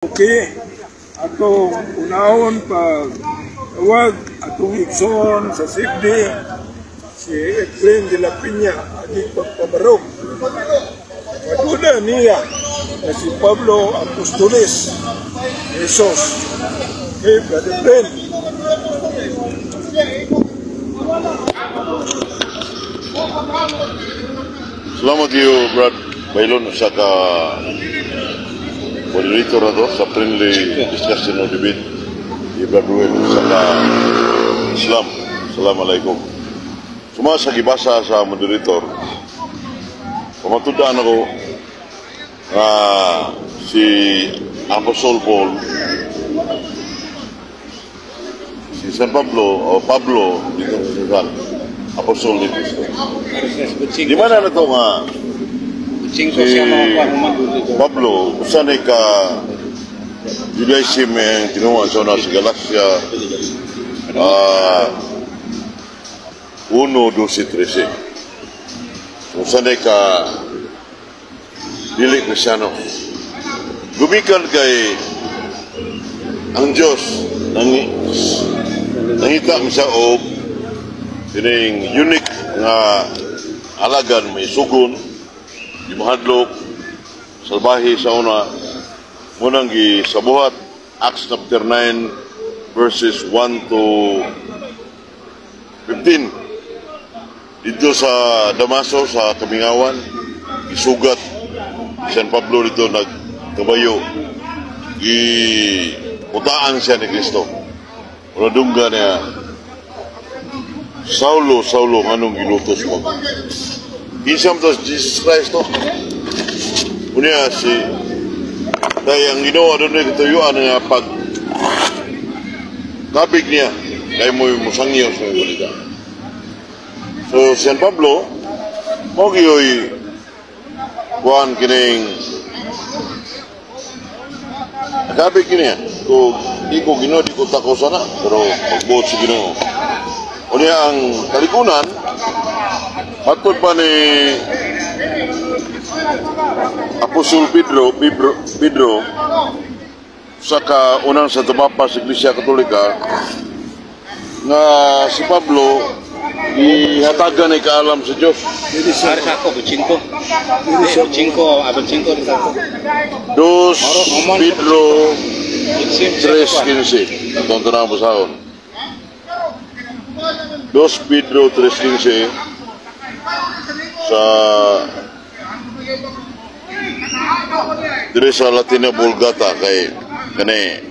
Okay, atong unahon pag tawag atong igsoon sa SIPD, si Efren de la Peña, agi pagpabarog. Maduda niya na si Pablo Apostoles Jesus. Okay, Brother Efren. Salamat iyo, Brad Bailon, sa ka moderator na to sa friendly discussion o debate. Si Brad Ruel sa ka Islam. Assalamualaikum. Suma sa gibasa sa moderator, pamatudan ako nga si Apostol Paul, si San Pablo o Pablo dito sa San Apostol ni Cristo. Di man na to nga si Pablo, usa ni ka Judaism ang tinuan sa una sa Galatia 1:12-13. Usa ni ka dili Kristiano. Gumikan kay ang Diyos nangita mi sa og kining unique nga alagan may sugon di mahadlok salbahe sa una munang gisabuhat Acts chapter 9 verses 1 to 15 dito sa Damaso sa Kamingawan gisugat San Pablo dito nagkabayo giputaan siya ni Kristo. Wala dungga niya, "Saulo, Saulo, nganong gilutos mo?" Kinsa man to si Jesus Christ to? Unya si kay ang Ginoo adunay katuyuan nga pag kabig niya kay mo'y musangyo sa mga balita. So si San Pablo mo giyoy kuan kining kabig niya ko di ko Ginoo, di ko tako sana pero pagbuot sa Ginoo. Unya ang kalikunan matod pa ni Apostol Pedro sa kaunang sa tumapa sa Iglesia Katolika nga si Pablo ihatagan ni kaalam sa Dios. Ari sa ako, Butsinko. Butsinko, Butsinko rin ako. Dos Pedro 3:15. Atong tanang basahon. Dos Pedro 3:15 sa dire sa Latina Vulgata kay kani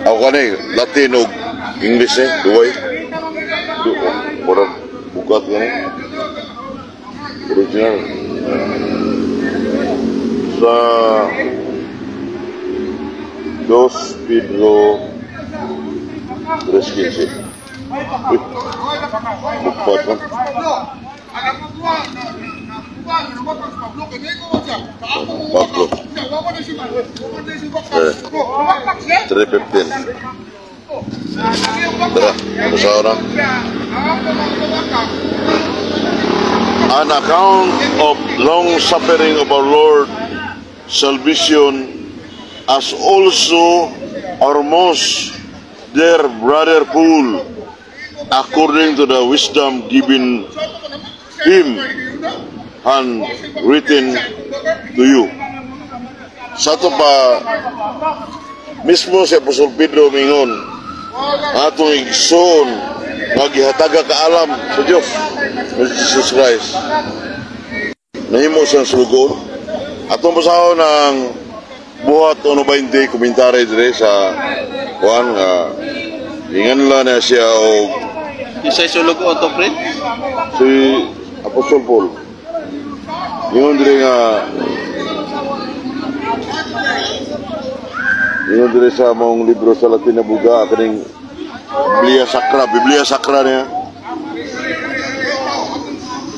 ako kani Latin ug English duway du murag bugat kani original sa Dos Pedro 3:15. Uy, bukpat man. Pablo. 3:15. Tara, basahan na. An account of long suffering of our Lord salvation, as also our most dear brother Paul, according to the wisdom given him and written to you. Sa ato pa mismo si Apostol Pedro mingon atong igsoon nga gihataga kaalam sa Dios, Jesus Christ. Nahimo siyang sulugon. Atong basahon ang Buhat 1:20 komentary dire sa kuan nga inganla na siya og Isa'y sulog o to, Fred? Si Apostol Paul. Ingon dire nga ingon dire sa mong libro sa Latin na buga kaning Biblia Sacra niya.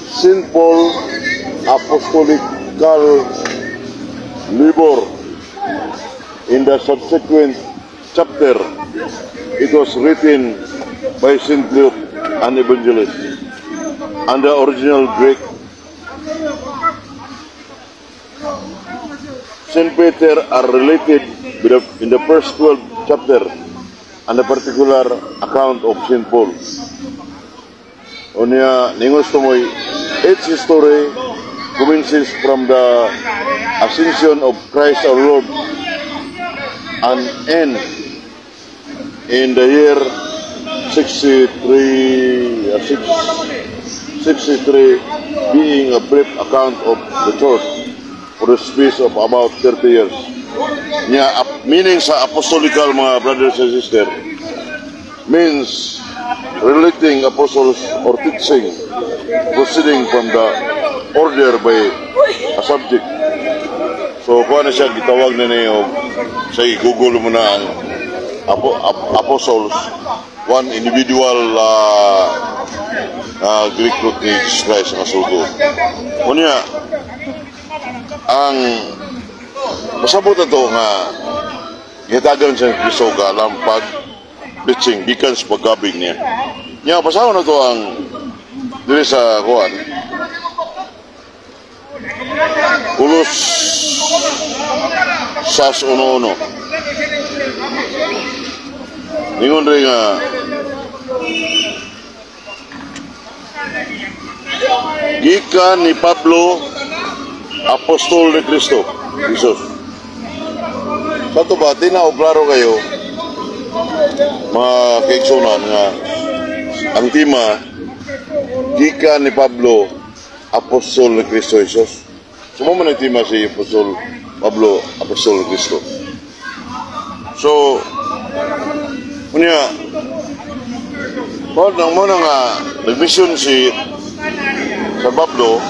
Saint Paul Apostolical Libor. In the subsequent chapter, it was written by Saint Luke, an evangelist, and the original Greek Saint Peter are related in the first 12 chapter and the particular account of St. Paul. Unya, ningon sa tumoy, its history commences from the ascension of Christ our Lord and end in the year 63, 63, being a brief account of the church for the space of about 30 years. Nya, meaning sa apostolical, mga brothers and sisters, means relating apostles or teaching proceeding from the order by a subject. So, kuha na siya, gitawag na niyo, sa i-Google mo na ang apostles, one individual Greek root ni Jesus Christ ang kasugo. Unya, ang masabot na to nga gihatagan siya ni Kristo kaalam pag preaching gikan sa paggabig niya. Nya basahon na to ang diri sa kuan Ulos sas uno uno. Ningon rin nga gikan ni Pablo, apostol ni Kristo Jesus. Sa to ba, tinaw klaro kayo mga kaigsunan nga ang tema gikan ni Pablo, apostol ni Kristo Jesus. So mo man ang tema si Apostol Pablo, apostol ni Kristo. So unya mo nang mo na nga nagmisyon si San Pablo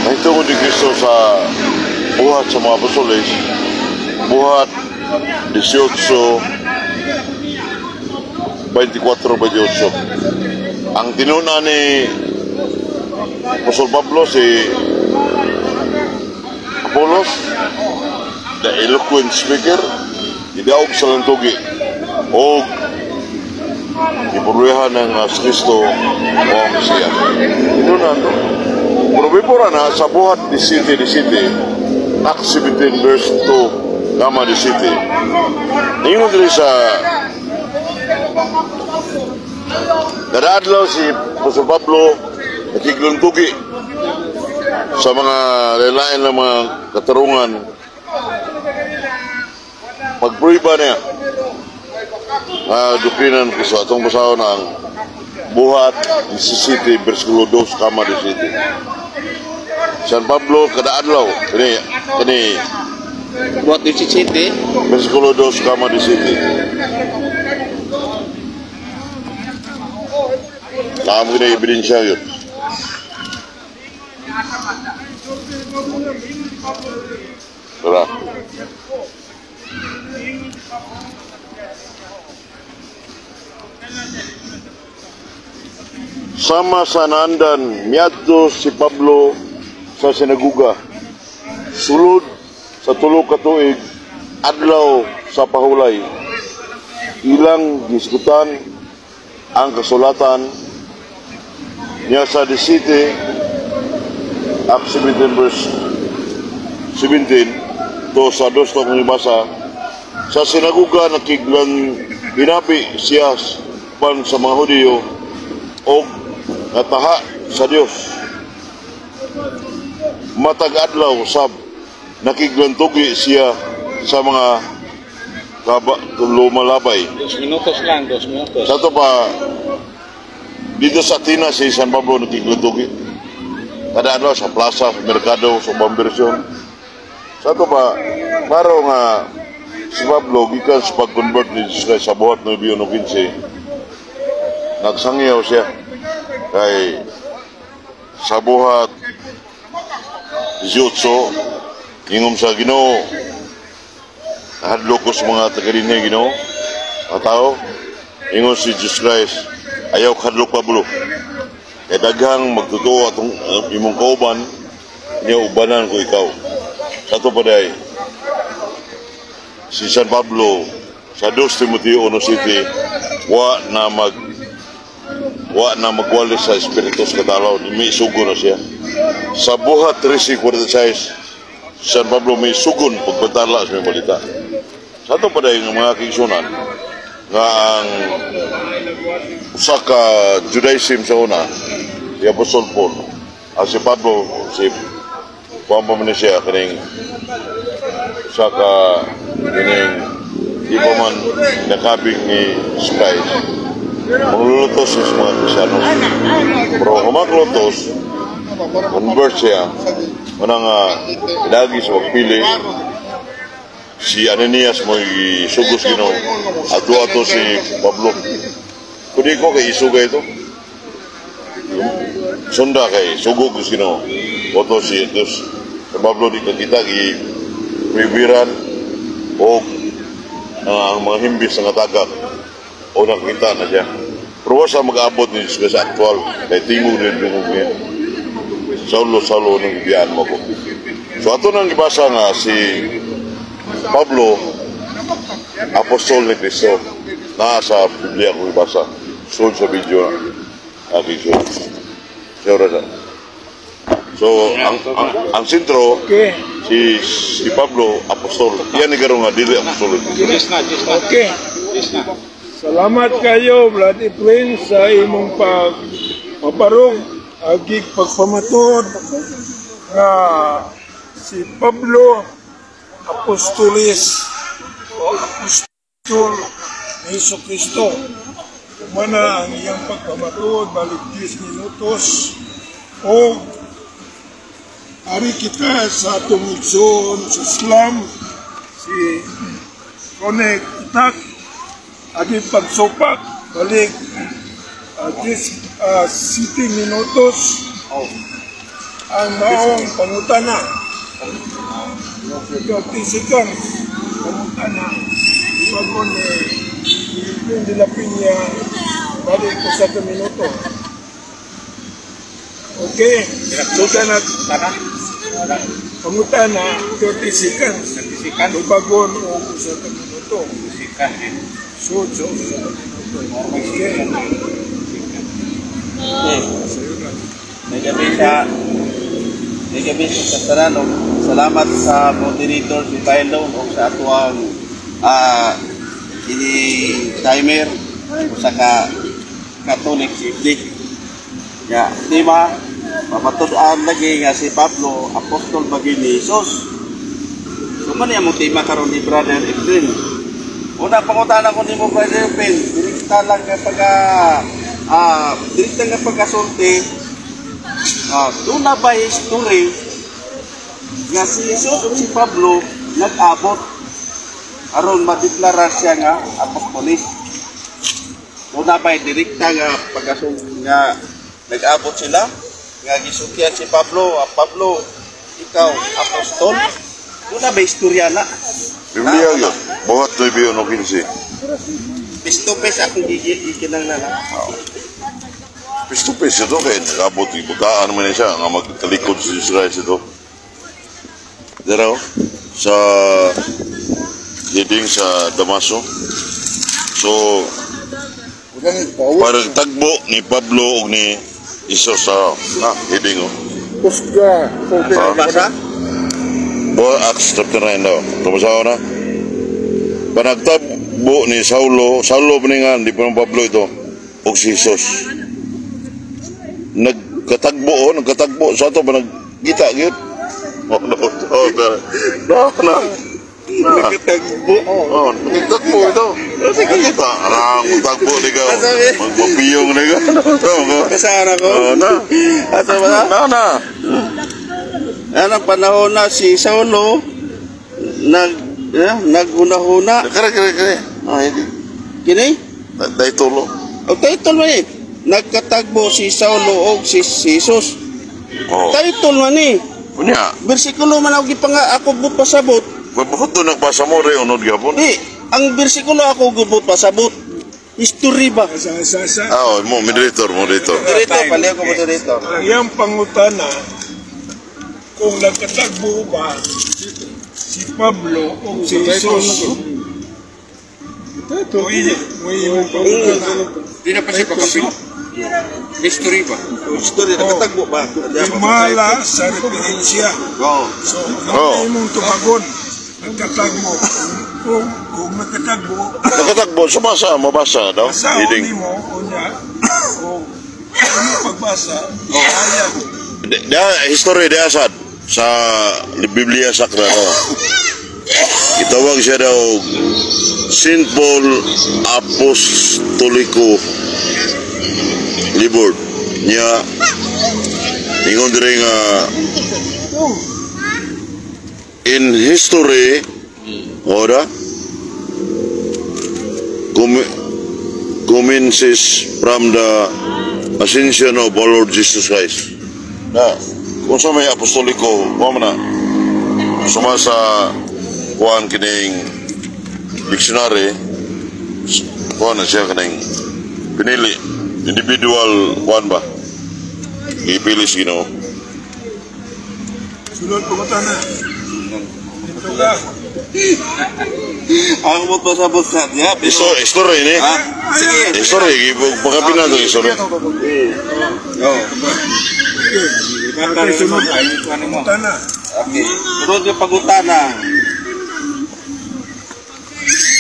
nahitungod ni Kristo sa Buhat sa mga Apostoles, Buhat 18, 24, 28. Ang tinuna ni Apostol Pablo si Apollos, the eloquent speaker, gidaog sa lantugi og gipurwehan ng Kristo o ang Mesiyas. Tinuna to. Pero before na, sa Buhat 17, 17, Acts 17 verse 2, kama 17. Ningon diri sa kada adlaw si Apostol Pablo nakiglantugi sa mga lain ng mga katarungan, pagpruiba niya doktrina ng Kristo. Atong basahon ang Buhat 17 versikulo 2 kama 17. San Pablo kada adlaw kani kani Buhat 17. Versikulo 2 kama 17. Naamo gina ebidensya yun. Tara. Sama sa naandan, miadto si Pablo sa sinaguga. Sulod sa 3 ka tuig, adlaw sa pahulay. Ilang gisgutan ang kasulatan niya sa the city, Acts 17 verse 17, to sa dos to kung ibasa, sa sinaguga nakiglan hinabi siya pan sa mga Hudiyo og nataha sa Dios. Matag adlaw sab nakiglantugi siya sa mga lumalabay. 2 minutos lang, 2 minutos. Sa to pa, dito sa Atenas si San Pablo nakiglantugi. Kada adlaw sa plaza, sa merkado, sa ubang bersyon. Sa to pa, klaro nga si Pablo gikan sa pag-convert ni Jesus Christ sa Buhat 9:15, nagsangyaw siya kay sa Buhat 18 ingom sa Ginoo, nahadlok ko sa mga taga dinhi, Ginoo, mga tao. Ingon si Jesus Christ, "Ayaw kahadlok, Pablo, kay daghang magtotoo atong imong kauban niya, ubanan ko ikaw." Sa ato pa day, si San Pablo sa 2 Timoteo 1:7, wa na magwali sa Espiritu sa katalaw, may sugo na siya. Sa Buhat 13:46, San Pablo may sugon pagpatala sa may balita. Sa ato pa nga mga kaigsuonan nga ang usa ka Judaism sa una, si Apostol Paul, si Pablo, si kuan pa man ni siya, kining usa ka kining di pa man nakabig ni Christ, manglulutos sa mga Kristiyano. Pero kung maglutos, convert siya, manang pidagi sa pagpili, si Ananias mo isugos Ginoo ato ato si Pablo. Kundi ko kay isugay ito. Sunda kay sugog sa Ginoo. Oto si Dios. Si Pablo di kakita gi pribiran o ang mga himbis nga tagak o nakita na siya. Pero wa sa mag-abot ni Jesus sa aktual kay tingog din dungog niya. "Saulo, Saulo, nang gibiyaan mo ko?" So ato nang gibasa nga si Pablo apostol ni Kristo. Naa sa Biblia ko gibasa. Sud sa video na. Aking sud. Sure sa. So ang sentro si si Pablo apostol. Yan ni karon nga dili apostol. Yes na, yes na. Okay. Yes na. Salamat kayo, Brad Efren, sa imong pagpabarog, agig pagpamatuod nga si Pablo apostolis o apostol ni Hesus Kristo. Kumana ang iyang pagpamatuod, balik 10 minutos o ari kita sa atong igsoon sa Islam, si Connect Itak, agi pagsupak balik 10 7 minutos ang maong pangutana. 30 seconds pangutana. Ibagon ni Philippine de la Peña, balik usa ka minuto. Okay, so na Tara. pangutana 30 seconds. Sikan. Tubagon og usa ka minuto. Sikan eh. Sud sa usa ka minuto. Okay. Sayo na. May gabi sa may gabi sa tanan og salamat sa moderator si Bailon og sa atuang ini timer, usa ka Catholic si Ibli. Ya, di ba? Mamatud-an lagi nga si Pablo apostol ba ni Jesus. So man among tema karon ni Brother Efren. Una, pangutana ko nimo, Brother Efren, direkta lang nga pagka direkta nga pagkasulti. Doon na ba history nga si Jesus ug si Pablo nag-abot aron madeklara siya nga apostolis? Doon na ba direkta nga pagkasul nga nag-abot sila nga gisultian si Pablo, "Ah, Pablo, ikaw apostol"? Doon na ba istorya na? Biblia yun. Buhat 9:15. Face to face akong giginang na lang. Face to face ito kay nag-abot ibutaan man siya nga magtalikod si Jesus Christ ito. Dara oh, sa leading sa Damaso. So parang tagbo ni Pablo ug ni Jesus sa heading oh. Kusga. Ah. Basa? Bo Acts chapter 9 daw. Tumasa na. Panagtagbo ni Saulo, Saulo pa ni nga, di pa ng Pablo ito, ug si Jesus. Nagkatagbo, oh, nagkatagbo. Sa ato pa nagkita, gyud. Oh, no, no, no, no, no. Nagkatagbo. Oh, nagtagbo ito. Nagkita. Arang, tagbo ni ka. Sabi? Magpapiyong ni ka. Kasara ko. Oh, na. Asa ba na? Na, na. Anong panahon na si Saulo naghuna-huna. Kare, kare, kare. Ah, hindi. Kini? Dahil tulo. O title man eh. Nagkatagbo si Saulo og si Jesus. Oh. Title man eh. Unya, Bersikulo man ako gipanga ako but pasabot. Bakit doon nagbasa mo rin, unod gapon? Di, ang bersikulo ako gubot pasabot. History ba? Sa Ah, oh, mo, moderator, moderator. Dito, paliw ko mo dito. Ang iyang pangutana kung nagkatagbo ba si Pablo o si Jesus. Ito, mo imong pangutana. Di na pa siya pagkapil. History ba? History, nagkatagbo ba? Himala sa referensya. Oo. So, Oh. ang imong tubagon. Nagkatagbo. Kung nagkatagbo, Nakatagbo, sumasa, mabasa daw. sa Reading. mo, o niya, o ano pagbasa, hayag. Da, history di asad sa Biblia Sacra no. Gitawag siya daw Saint Paul Apostolico Libur niya, ingon diri nga in history ora commences from the ascension of our Lord Jesus Christ. Na, kung sa may apostoliko, kuha mo na. Suma sa kuhan kining dictionary, kuha na siya kining pinili, individual kuhan ba? Ipili sa Ginoo. Sulod pangutana. Ito ka. Ang mo pa sa bukat niya. History ni. Ha? Sige. History, pagkapina ito history. Oh. Okay, sunod. Pangutana. Okay. Sunod yung pangutana.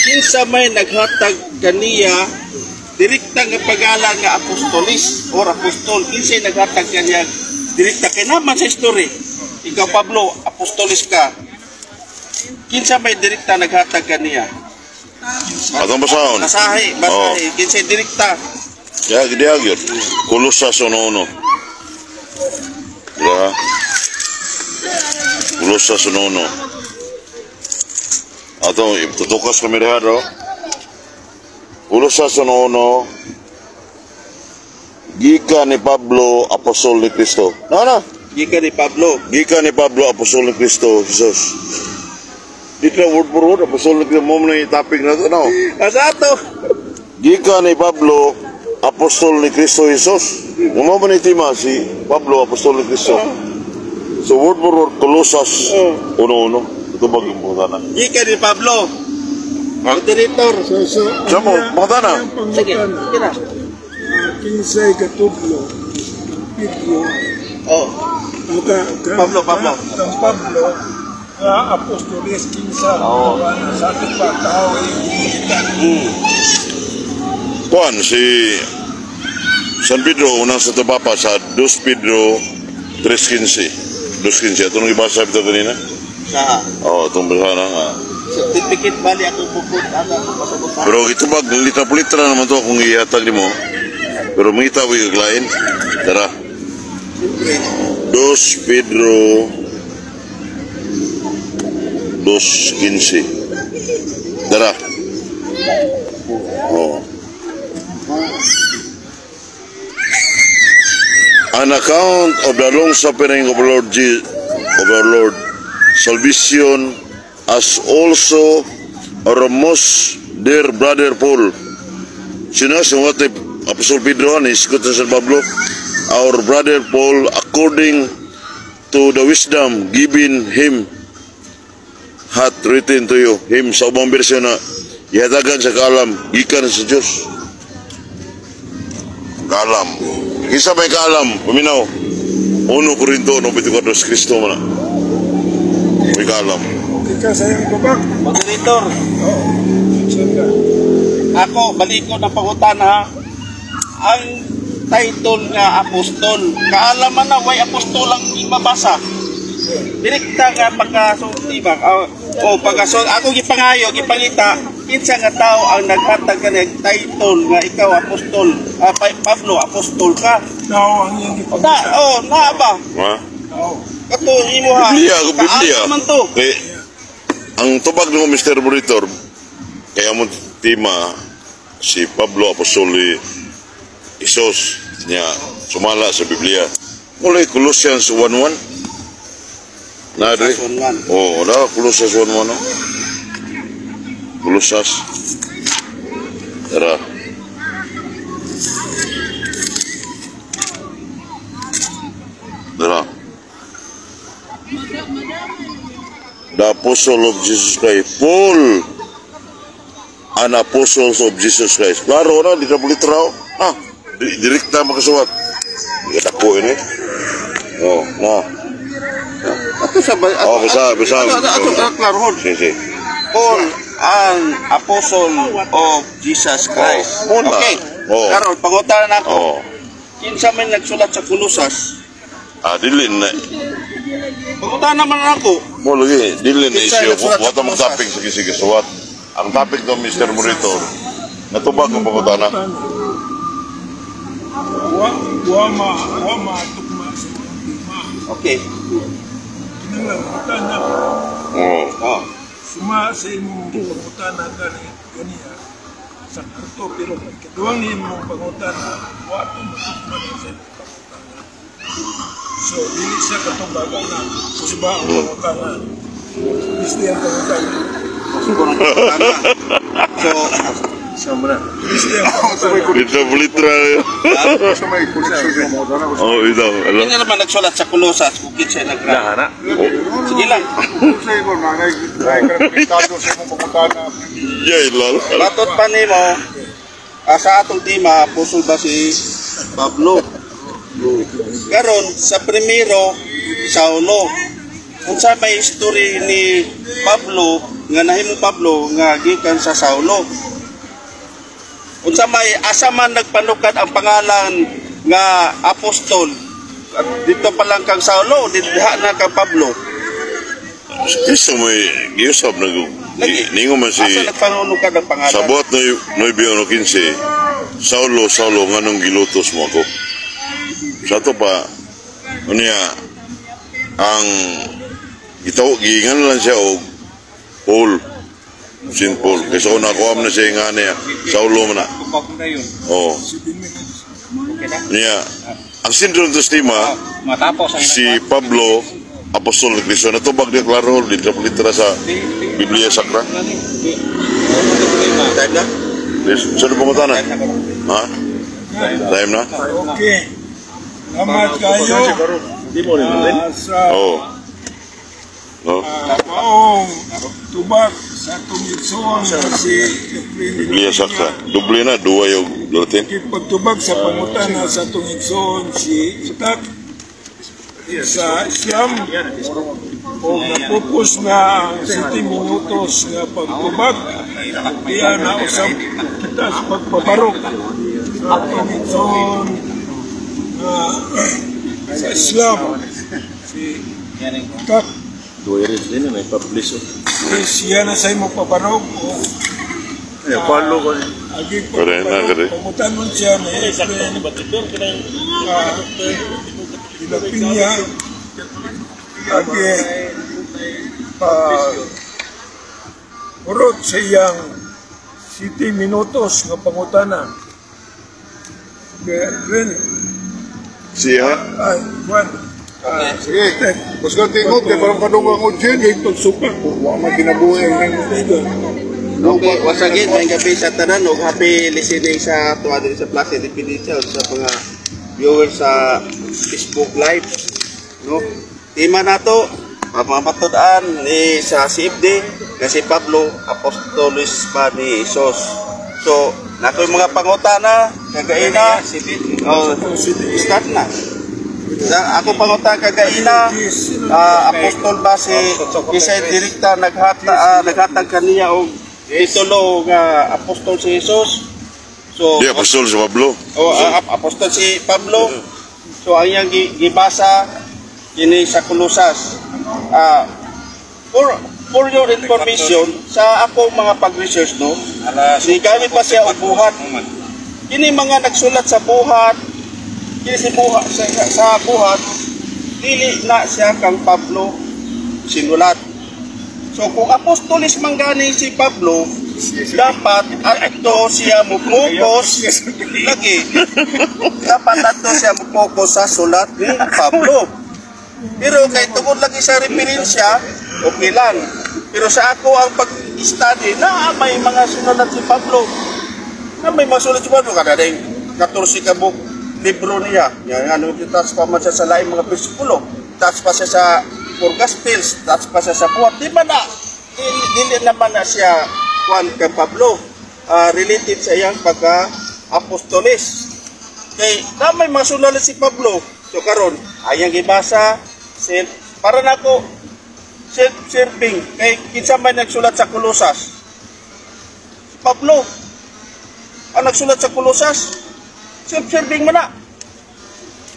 Kinsa may naghatag kaniya direkta nga pagalan nga apostolis or apostol? Kinsay naghatag kaniya direkta kay naman sa history? Ikaw, Pablo, apostolis ka. Kinsa may direkta naghatag kaniya? Atong basahon. Basahi, basahi. Kinsay direkta? Ya, diag yun. Kolosas 1:1. Diba? Kolosas 1:1. Ato, tutukas kami diha do. Kolosas 1:1. Gikan ni Pablo, apostol ni Kristo. Na na. Gikan ni Pablo. Gikan ni Pablo, apostol ni Kristo Jesus. Dito na word for word, apostol ni Kristo. Mo na yung topic na to, no? Asa ato? Gikan ni Pablo, apostol ni Kristo Jesus. Mo man ni tema si Pablo, apostol ni Kristo. So word for word, Colosas 1:1. Ito ba yung pangutana? Gikan ni Pablo. Moderator. So, Siya mo, pangutana. ang Sige, pangutana, sige na. Kinsay katudlo, Pedro, Oh. o ka, Pablo, Pablo. Ang Pablo, nga apostoles kinsa, Oo. sa ato pa, tao ay kita. Kuan, si San Pedro, unang sa Papa, sa 2 Pedro 3:15. 2:15. Ito nung ibasa ito kanina? Sa Oo, itong basa na nga. Certificate bali ako bukod ana ako pasabot. Pero ito ba, litra po litra naman to kung ihatag nimo. Pero mangita ko yung lain. Tara. Siyempre. 2 Pedro 2:15. Tara. Oh. An account of the long suffering of Lord of our Lord salvation, as also our most dear brother Paul. Sino sinuwat ni Apostol Pedro ni Iskut sa San Pablo? Our brother Paul, according to the wisdom given him, hath written to you. Him sa ubang bersyon na ihatagan sa kaalam gikan sa Dios. Kaalam. Kinsa may kaalam? Paminaw. 1 Corinto 94, Kristo man na. May kaalam. Okay ka sa iyong tubag? Moderator, Oo. Saan ka? Ako balik ko ng pangutana ha. Ang title nga apostol, kaalaman na way apostol ang mabasa. Direkta nga pagkasulti ba? O pagkasul ako gipangayo, gipangita kinsa nga tao ang naghatag kani title nga ikaw apostol, Pablo apostol ka. Tao ang iyang Na, gipangita. oh, na ba? Ha? Tao. Kato imo ha. Biblia, Biblia. Kaalaman to. Kay, ang tubag ng Mr. Monitor, kaya mo tema si Pablo Apostol ni Isos niya sumala sa Biblia. Mulay Colossians 1:1. Na dre? 1:1. Oh, na Colossians 1:1. No? Colosas. Tara. Tara. The Apostle of Jesus Christ. Paul, an Apostle of Jesus Christ. Klaro na, di na literal. Ah, direkta makasuwat. Di ka dako ini. Oh, na. Ato sa ato, Oh, basta, basta. Ato, klarohon. Sige, sige. Paul, an apostle of Jesus Christ. Oh, una. Okay. Oh. Karon pangutana nako. Oh. Kinsa man nagsulat sa Kolosas? Ah, dili na. Pangutana man ako. Mo lagi, dili na Kinsa issue. nagsulat sa Wala mong Kolosas? topic sa sige suwat. Ang topic to, Mr. Monitor. Natubag ang pangutana. Wa ma tukma sa imong tema. Okay. Kinahanglan pangutana. Oh. Oh. Suma sa imong pangutana gani ganiya sa karto, pero kaduang imong pangutana wa to matukma ni sa imong pangutana. So dili siya katubagan na usa ang pangutana. Gusto ang pangutana. Siguro ang pangutana. So, Gusto ang pangutana. Dito literal. Oh, ito. Ano? Kinsa naman nagsulat sa Kolosas kung kinsa nag? Sige lang. Yay, lol. Batot pa nimo, sa atong tema, apostol ba si Pablo? Karon sa primero, Saulo. Unsa may history ni Pablo nga nahimong Pablo nga gikan sa Saulo? Unsa may asa man nagpanukad ang pangalan nga apostol? At dito pa lang kang Saulo, diha na kang Pablo. Kristo may giusab na Lagi. ningo man si Asa nagpanunukad ang pangalan? Sa buhat 9:15, "Saulo, Saulo, nganong gilutos mo ako?" Sa ato pa, unya, ang gitaw, giingan lang siya og Paul, Saint Paul. Kasi ako nakuha na siya nga niya, Saulo man na. Oh. Niya, ang sindrom to stima, Matapos ang si Pablo, apostol ni Cristo, natubag niya klaro, litra litra sa Biblia Sacra. Time na? Saan pumunta na? Time na ko. Ha? Time na? Okay. Salamat kayo sa Oo. No? Maong tubag sa atong igsoon nga si Efrain Biblia Sacra. Doble na, duwa yung Latin. Pagtubag sa pangutana sa atong igsoon si Itak sa Islam o napupos na ang 7 minutos nga pagtubag, kaya nausap kita sa pagpabarok sa atong igsoon nga sa Islam si Itak. Duwe rin din, may publish. Eh, siya na sa imo pabarog o Follow ko. Agi Kare na, kare. Pangutanon siya ni Efren de la Piña agi pa urot sa iyang 7 minutos nga pangutana. Kaya Efren, Siya? Ay, Juan, Sige, basta tingog, kay parang kadungang audience. Sige, pagsupak. Wa man kinabuhi ang Okay, once again, maayong gabi sa tanan ug happy listening sa tuwa diri sa Plaza Independencia ug sa mga viewers sa Facebook Live. No? Tema nato, pamatud-an ni sa CFD nga si Pablo apostolis pa ni Jesus. So, nato yung mga pangutana, kagaina, oh, start na. Sa ako pangutana kagaina, apostol ba si Isay direkta naghatag kaniya og titulo nga apostol si Jesus? So, Di, apostol si Pablo. O apostol si Pablo. So ang iyang gibasa kini sa Kolosas. For your information, sa ako mga pag-research, no, si gamit pa siya og buhat. Kini mga nagsulat sa buhat, kini si buhat sa buhat dili na siya kang Pablo sinulat. So kung apostolis man gani si Pablo, dapat adto siya mo focus lagi. Dapat adto siya mo focus sa sulat ni Pablo. Pero kay tungod lagi sa referensya, okay lang. Pero sa ako ang pag-study na may mga sinulat si Pablo. Na may mga sulat si Pablo kada ding 14 ka book libro niya. Yan ano, touch pa man siya sa laing mga bersikulo. Touch pa siya sa four Gospels, touch pa siya sa buhat. Di ba na dili naman na siya kuan kay Pablo, related sa iyang pagka apostolis. Kay na may mga sulat si Pablo. So karon ayang gibasa para nako Self-serving kay kinsa may nagsulat sa Kolosas? Si Pablo. Ang nagsulat sa Kolosas, self-serving man na.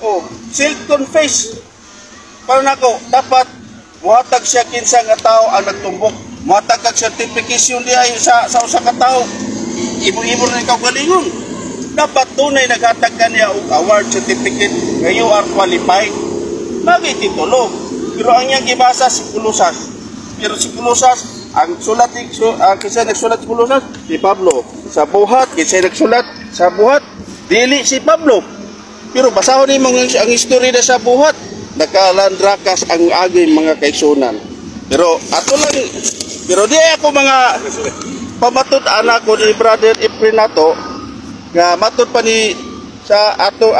Oh, self-confess. Para nako, dapat muhatag siya kinsa nga tao ang nagtumbok. Muhatag kag certification diay sa usa ka tawo. Imo-imo na ikaw galingon. Dapat tunay naghatag kaniya og award certificate nga you are qualified. Lagi titulo. Pero ang iyang gibasa si Kolosas. Pero si Kolosas, ang sulat ni kinsa nagsulat si Kolosas? Si Pablo. Sa buhat, kinsa nagsulat sa buhat? Dili si Pablo. Pero basahon nimo ang istorya na sa buhat. Nakalandrakas ang aging mga kaigsunan. Pero ato lang, pero di ako mga pamatud-an ako ni Brother Efren nato nga matud pa ni sa ato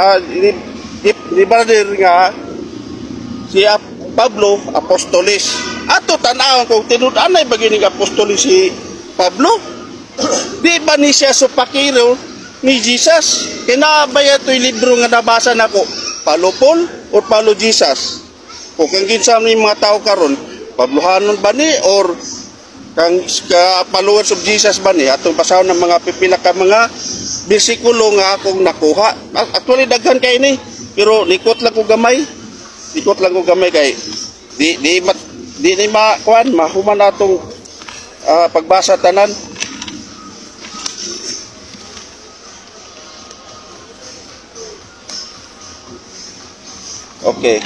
ni Brother nga si Pablo apostolis. Ato tan-awon kung tinud-anay ba gining apostolis si Pablo? Di ba ni siya supakiro ni Jesus? Kinabay ito'y libro nga nabasa nako, Palo Paul or Palo Jesus? O kang kinsa ni mga tao karon, Pablohanon ba ni or kang ka followers of Jesus ba ni? Atong basahon ng mga pipila ka mga bersikulo nga akong nakuha. Actually daghan kay ni, pero likot lang ko gamay. Likot lang ko gamay kay di di mat, di ni makuan mahuman atong pagbasa tanan. Okay.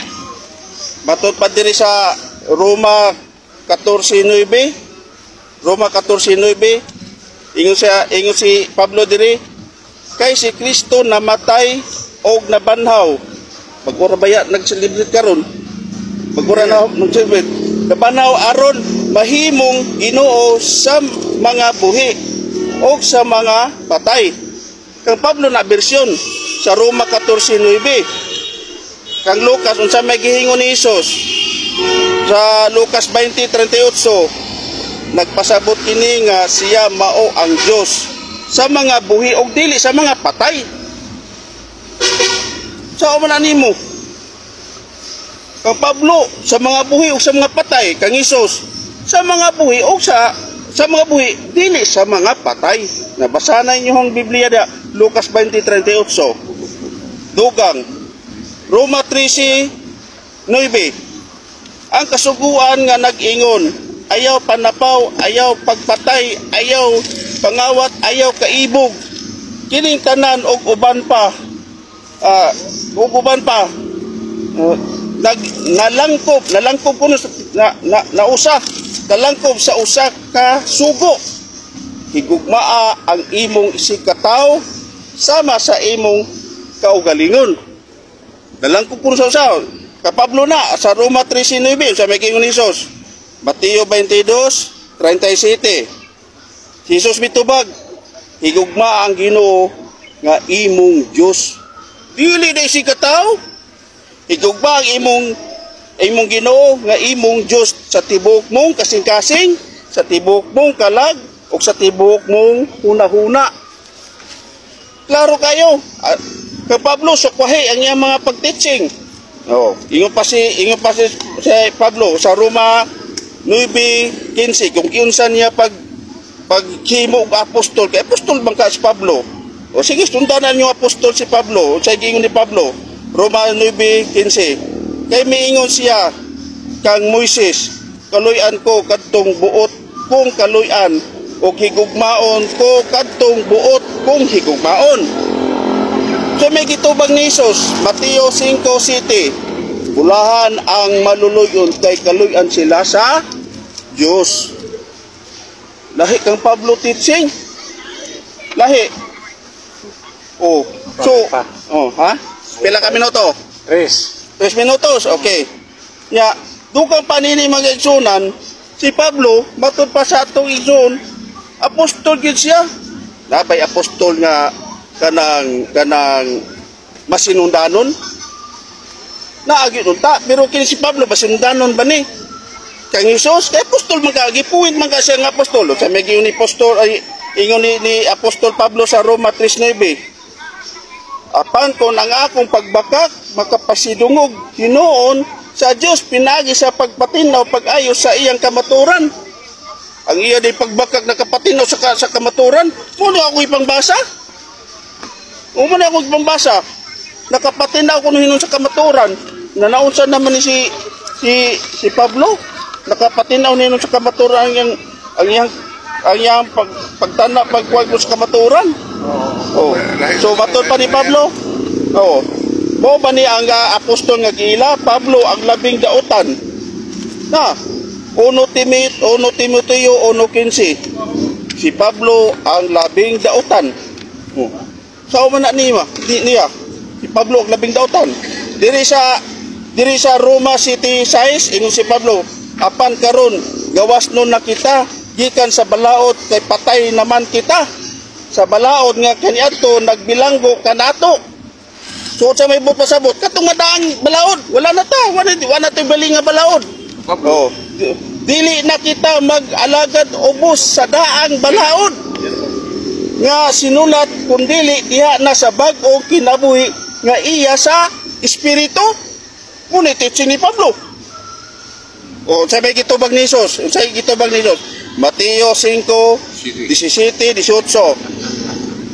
Matod pa diri sa Roma 14:9. Roma 14:9. Ingon si Pablo diri, kay si Kristo namatay og nabanhaw. Magura baya nag-celebrate karon? Magura na nag-celebrate. Nabanhaw aron mahimong Ginoo sa mga buhi og sa mga patay. Kang Pablo na bersyon sa Roma 14:9. Kang Lucas, unsa may gihingon ni Hesus? Sa Lucas 20:38, nagpasabot kini nga siya mao ang Dios sa mga buhi og dili sa mga patay. Sao man animo? Kang Pablo sa mga buhi og sa mga patay, kang Hesus sa mga buhi og sa mga buhi dili sa mga patay. Nabasa na inyong Biblia da, Lucas 20:38. Dugang Roma 13:9. Ang kasuguan nga nag-ingon, ayaw panapaw, ayaw pagpatay, ayaw pangawat, ayaw kaibog. Kining tanan og uban pa, nalangkob kuno na nausa, nalangkob sa usa ka sugo. Higugmaa ang imong isigkatawo sama sa imong kaugalingon. Nalangkob kuno sa usa. Ka Pablo na sa Roma 13:9 sa may giingon ni Hesus. Mateo 22:37. Si Jesus mitubag, higugma ang Ginoo nga imong Dios. Dili day si katawo. Higugma ang imong Ginoo nga imong Dios sa tibuok mong kasing-kasing, sa tibuok mong kalag ug sa tibuok mong hunahuna. Klaro kayo. Kay Pablo sukwahi ang iyang mga pagteaching. Oh, ingon pa si Pablo sa Roma 9:15 kung giunsa niya paghimo og apostol, kay apostol man ka si Pablo. O sige, sundanan niyo apostol si Pablo. Unsay giingon ni Pablo? Roma 9:15. Kay miingon siya kang Moises, kaluy-an ko kadtong buot kong kaluy-an ug higugmaon ko kadtong buot kong higugmaon. So may gitubang ni Hesus, Mateo 5:7, bulahan ang maluluyon kay kaluy-an sila sa Dios. Lahi kang Pablo teaching. Lahi. Oh, so, oh, ha? Pila ka minuto? 3. 3 minutos, okay. Nya, dugang panini mga igsunan, si Pablo, matud pa sa atong igsoon, apostol gid siya. Nabay apostol nga kanang masinundanon. Naagi unta, pero kini si Pablo masinundanon ba ni? Kang Hesus, kay apostol man ka, gipuwit man ka siya nga apostol. Sa may giingon ni apostol ay ingon ni Apostol Pablo sa Roma 3:9. Apan kon ang akong pagbakak makapasidungog hinuon sa Dios pinaagi sa pagpatinaw, pag-ayo sa iyang kamaturan. Ang iya di pagbakag nakapatinaw sa kamaturan, mo na ako ipangbasa. O mo na ako ipangbasa. Nakapatinaw ko hinon sa kamaturan. Nanaunsa naman ni si si si Pablo. Nakapatinaw ninon sa kamaturan ang iyang pagtana, pagkuhay ko sa kamaturan. Oh. So matod pa ni Pablo. Oh. Mo ba ni ang apostol nga giila Pablo ang labing dautan. Na 1 Timoteo 1:15. Si Pablo ang labing dautan. Oh. Sao man na niya? Di niya. Si Pablo ang labing dautan. Diri sa Roma City 6, ingon si Pablo, apan karon gawas nun na kita gikan sa balaod kay patay naman kita sa balaod nga kaniadto nagbilanggo kanato. So sa may buot pasabot katong madaang balaod, wala na ta, wala na to'y bali nga balaod. Oh, dili na kita mag-alagad ubos sa daang balaod nga sinulat, kundili diha na sa bag-ong kinabuhi nga iya sa espiritu. Ngunit teaching ni Pablo. O sa may gitubag ni Jesus, sa gitubag ni Jesus. Mateo 5:17, 18.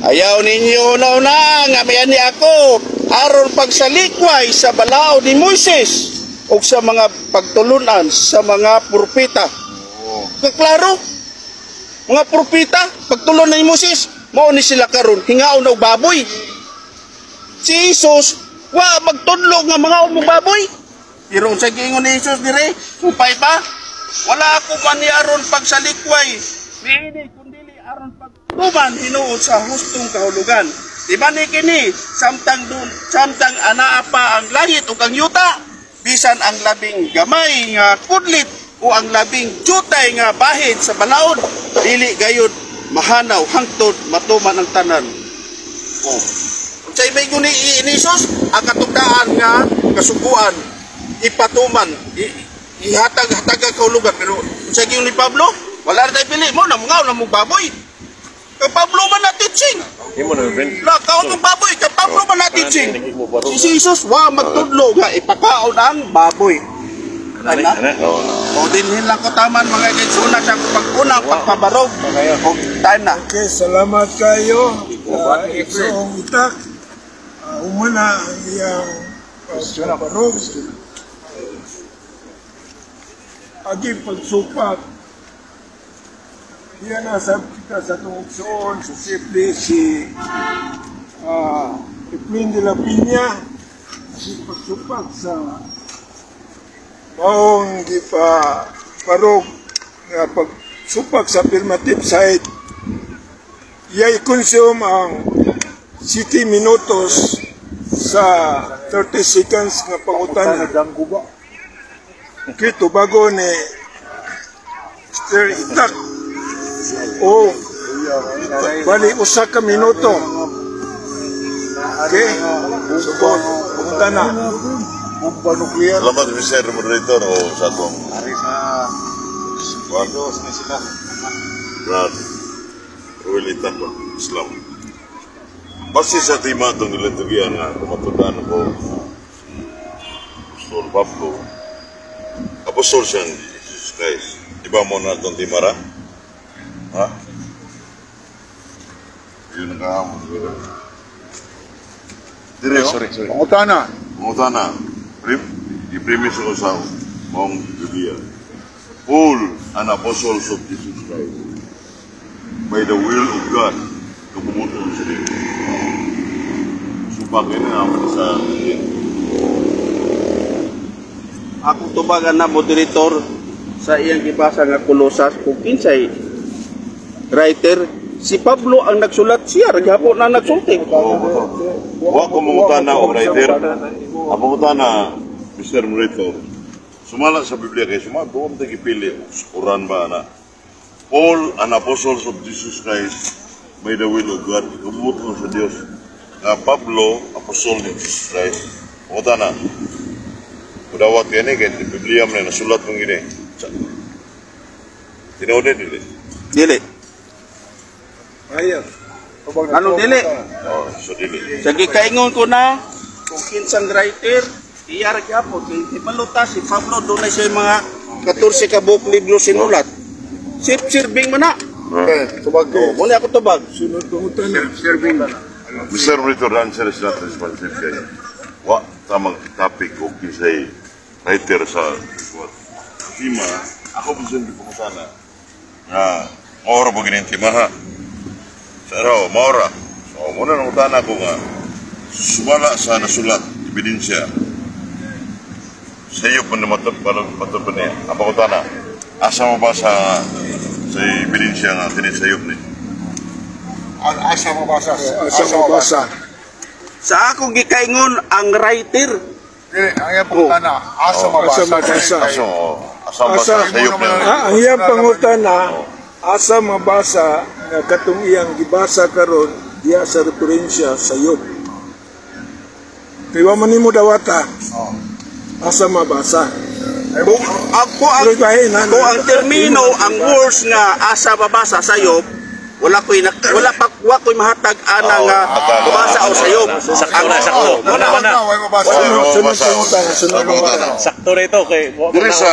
Ayaw ninyo na nga mayani ako aron pagsalikway sa balaod ni Moises o sa mga pagtulunan sa mga propeta. Kaklaro, mga propeta, pagtulon ni Moises, mao ni sila karon hingaon og baboy. Si Jesus, wa magtudlo nga mga og baboy. Pero sa giingon ni Jesus dire, upay pa, wala ako man ni aron pagsalikway niini kundili aron pagtuman hinuon sa hustong kahulugan. Di ba ni kini samtang dun, samtang anaa pa ang langit ug ang yuta, bisan ang labing gamay nga kudlit o ang labing jutay nga bahin sa balaod dili gayud mahanaw hangtod matuman ang tanan. Oh. Unsay may guni ni Jesus ang katugdaan nga kasuguan ipatuman, ihatag hatag ang kahulugan, pero unsay giingon ni Pablo, wala ra tay pili mo na mga na mo baboy. Kay Pablo man na teaching. Imo na friend. La kaon ng baboy kay Pablo man na teaching. Si Jesus wa magtudlo nga ipakaon ang baboy. Ana? O dinhin lang ko taman, mga kaigsoon, sa pag-unang pagpabarog. O time na. Okay, salamat kayo. Igsoong Itak. Umana ang iyang pagpabarog. Agi pagsupak. Diyan na sa kita sa itong igsoon, sa safety, si Eflin de la Piña, si pagsupak sa maong gipa parog nga pagsupak sa affirmative side, iya i-consume ang 7 minutos sa 30 seconds nga pangutana. Okay, tubago ni Mr. Itak o bali usa ka minuto. Okay, so pangutana. Bomba nuklear. Salamat, Mr. Moderator, o sa atong Ari sa Juan dos ni sila. Brad Ruel Itak ba? Islam. Base sa tema itong nilantugian nga kumatudan ko Apostol Pablo, Apostol siya ni Jesus Christ. Di ba mo na itong tema ra? Ha? Yun ang kahamon siguro. Dire, oh. Sorry, sorry. Pangutana. Pangutana, i-premise ko sa maong Biblia. Paul, an apostles of Jesus Christ, by the will of God, kabumuton sa Diyos. Supak ini naman sa Akong tubagan na, moderator, sa iyang gibasa nga Kolosas kung kinsay writer, si Pablo ang nagsulat, siya ra gihapon na nagsulti. Oo, betul. Wa ko mangutana og writer. Ang pangutana, Mr. Moderator, sumala sa Biblia kay sumala, doon tayo gipili, Quran ba na? Paul, an apostles of Jesus Christ, by the will of God, kabumuton sa Dios. Nga Pablo, apostol ni Jesus Christ. Pangutana, mudawat kini kay di Biblia man nasulat mong gini. Tinuod ni dili. Dili. Ayaw. Anong dili? Oh, so dili. Sa gikaingon ko na kung kinsang writer. Iya ra gyapon kay hibaluta si Pablo dunay siya mga 14 ka buok libro sinulat. Self-serving man na. Okay, tubag ko. Oh, muna ako tubag. Sunod pangutana. Serving. Mr. Brito, the answer is not responsive kay wa tamang topic o kinsay writer sa what tema. Ako po siya pangutana nga maura po gining tema ha sa araw maura. So muna nang utana ko nga sumala sa nasulat ebidensya sa iyo pa naman patupad niya ang pangutana, asa mo ba sa ebidensya nga kini sayop ni? Asa mabasa. Asa mabasa. Sa akong gikaingon ang writer. Dili, ang iyang pangutana, asa mabasa. Asa mabasa. Asa mo asa ba sa Asa- sayop niya? Ah, ang iyang pangutana, asa mabasa nga katong iyang gibasa karon diya sa referensya sa sayop. Kay wa man nimo dawata. Asa mabasa. Kung ako ang Pero bahin, ha? kung ang termino, ang words nga asa mabasa sayop, wala ko'y wala pa wa ko'y mahatag ana Oo, nga hatag. mabasa o sayop. Sakto na, sakto. Wala Wala na. Wala mabasa. Wala. Sunod, sunod Mabasa. pangutana, sunod pangutana. Sakto rito kay Diri sa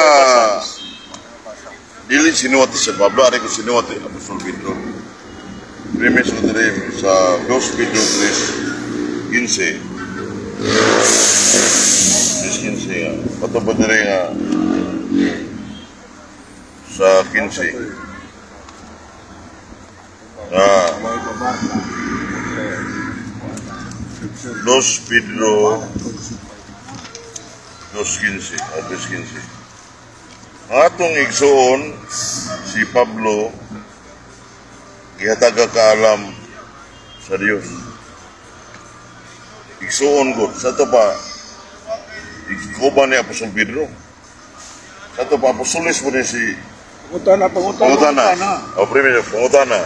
dili sinuwat sa Pablo, ari ko sinuwat ni Apostol Pedro. Premise ko diri sa 2 Pedro 3:15. 3:15 nga. Patubod diri nga sa 15. Nga 2 Pedro 2:15 o 3:15. Ang atong igsuon si Pablo gihataga kaalam sa Dios. Igsuon gud sa to pa ikuban ni Apostol Pedro. Sa to pa apostolis mo ni si Pangutana, pangutana. Pangutana. O primero, pangutana.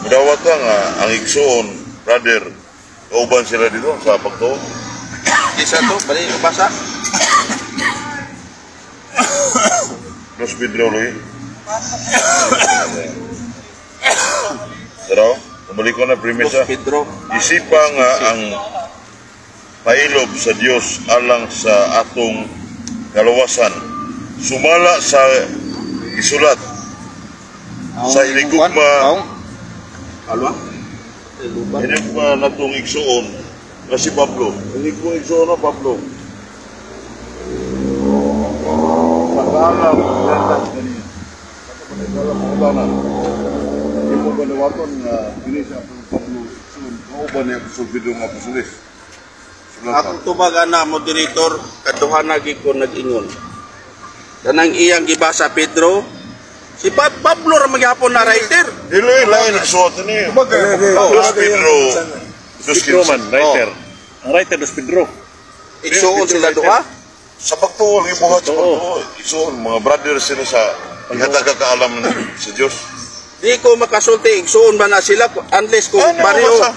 Mudawat ka nga ang igsuon, brother, kauban sila dito sa pagtuo. Isa to, bali basa. Dos Pedro Luis. Pero, bumalik ko na Dos premisa. Pedro. Isipa nga ang pailob sa Dios alang sa atong kaluwasan. Sumala sa isulat sa hinigugma Alwa? hinigugma natong igsuon nga si Pablo. Hinigugma igsuon na Pablo. Sa kaalam, lantas kaniya. Sa pangutana. Imo ba nawaton nga dili sa Apostol Pablo igsuon, kauban ni Apostol Pedro nga apostolis? Sulatan. Akong tubagan na moderator, kaduha na gid ko nag-ingon. Kanang iyang gibasa Pedro, si Pablo ra magyapon na writer. Dili lain nagsuot ni. Tubag kayo. Dos Pedro. Dos Pedro man, 15. writer. Ang writer dos Pedro. Igsuon sila duha. Sa pagtuo, ang ibuhat sa pagtuo. Igsuon, mga brothers sila sa ihataga kaalam sa Dios. Di ko makasulti igsuon ba na sila unless kung Ano, pareho. basa?